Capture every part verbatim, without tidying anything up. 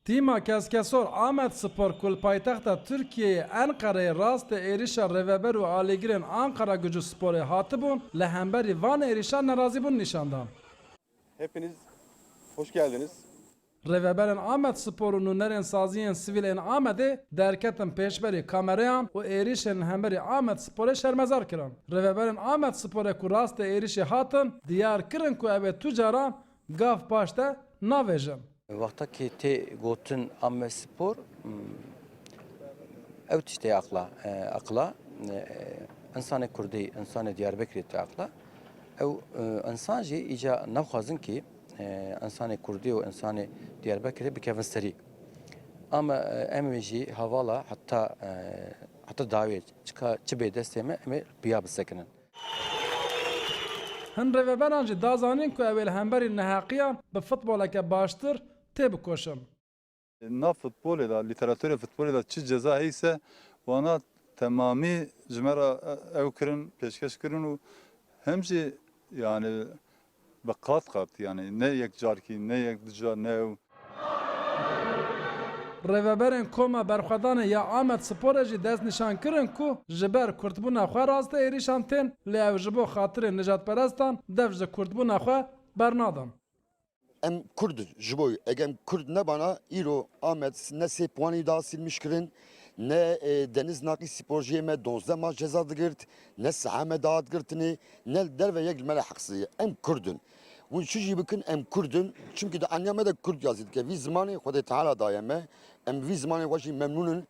Tîma Keskesor Amed Spor ku li paytexta Tirkiyeyê Enqereyê rastê êrişa Rêveber û alîgirên Ankara Gucu Sporê hatibûn, li hemberî van êrişan nerazîbûn nîşan dan. Hepiniz hoş geldiniz. Rêveberên Amed Spor û nûnerên saziyên sivîl ên Amedê derketin pêşberî kamereyan û êrişên li hemberî Amed Sporê şermezar kirin. Rêveberên Amed Sporê ku rastê êrişê hatin, diyar kirin ku ew ê tu caran gav paşte navêjin. Wexta ki tê gotin Amedspor, m, ew tiştê aqla, e, aqla, e, insanê Kurdî, insanê Diyarbekirê tê aqla. Ew, e, insan jî îca naxwazin ki, e, insanê Kurdî û insanê Diyarbekirê bikevin serî. Ama, e, em ê jî hevala heta, e, heta dawê çika çi bê destê me, em ê piya bisekinin. Hin rêveberan jî da zanîn ku ew ê li hemberî neheqiyan bi futboleke baştir têbikoşin. Na futbolê de, lîteraturê futbolê de çi ceza heyse, wana temamî ji me re ew kirin, pêşkeş kirin û hem jî, yani, bi qat qat, yani, ne yek carkî, ne yek du car, ne ew. Rêveberên Koma Berxwedanê ya Amed Sporê jî destnîşan kirin ku ji ber kurdbûna xwe rastê êrîşan tên, lê ew ji bo xatirê nijadperestan dev ji kurdbûna xwe bernadin. Em Kurd in, ji bo ege em Kurd nebana, îro Amed ne sê puanî da silmiş kirin, ne, e, Deniz Naqî Spor jê me dozdeh maç ceza digirt, ne siha me da digirtinê, ne li derve yek li me re heqsizî ye. Em Kurd in. Hûn çi jî bikin, em Kurd in. Çimkî di enya me de Kurd yazî dike. Vî zimanê Xwedê Teala daye me. Em vî zimanê xwe jî memnûn in.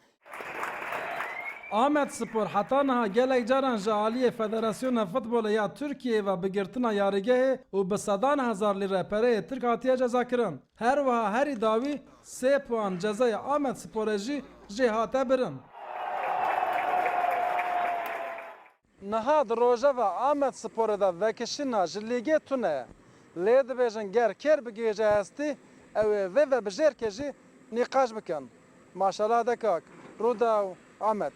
Amed Spor heta niha gelek caran ji aliyê Federasyona Futbolê ya Tirkiyeyê ve bi girtina yarîgehê û bi sedan hezar lîre pereyê Tirk hatiye cezakirin. Her wiha herî dawî sê puan cezayê Amed Sporê jî jê hate birin. Niha di rojeva Amed Sporê de vekişîna ji lîgê tune ye. Lê dibêjin ger kêr bi gihêje hestî, ew ê vê vebijêrkê jî nîqaş bikin. Maşala de kak, Rûdaw, Amed.